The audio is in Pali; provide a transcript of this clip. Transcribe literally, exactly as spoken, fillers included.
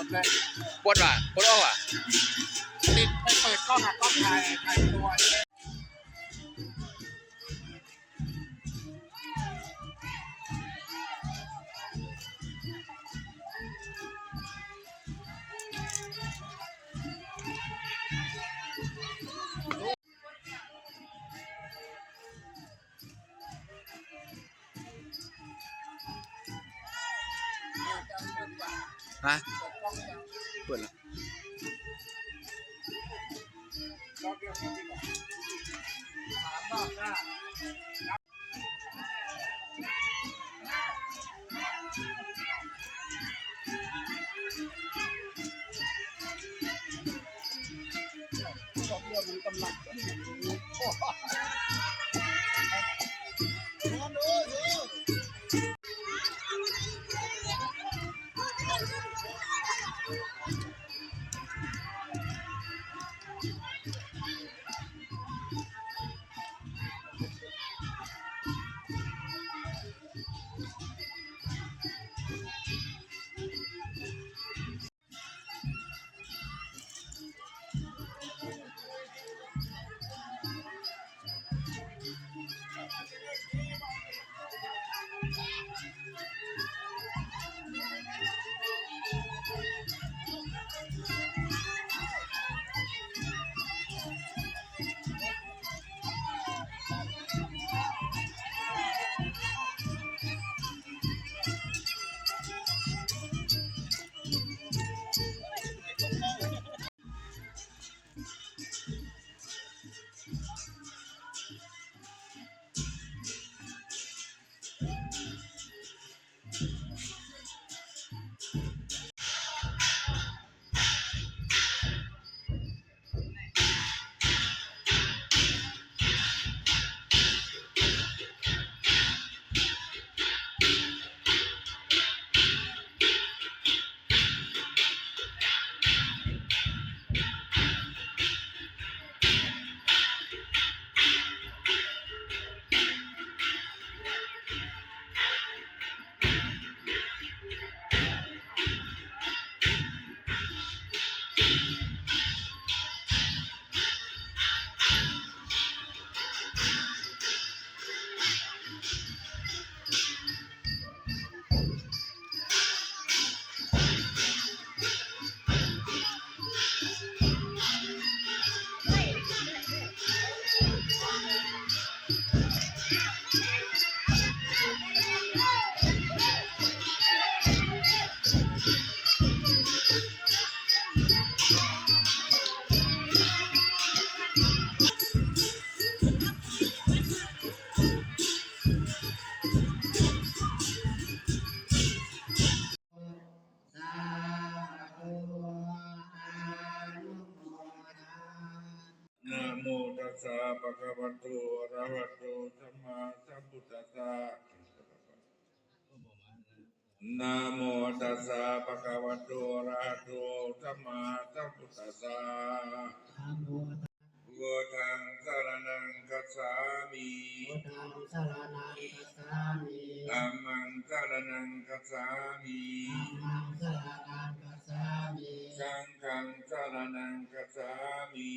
ปวดว่ะ ปวดอ้อว่ะ ติดไปเปิดกล้องอะ กล้องถ่าย ถ่ายตัว ฮะ เปิดแล้ว Namo tassa bhagavato arahato sammāsambuddhassa. Namo tassa bhagavato arahato sammāsambuddhassa. Buddhaṃ saraṇaṃ gacchāmi. Buddhaṃ saraṇaṃ gacchāmi. Dhammaṃ saraṇaṃ gacchāmi. Dhammaṃ saraṇaṃ gacchāmi. Saṅghaṃ saraṇaṃ gacchāmi.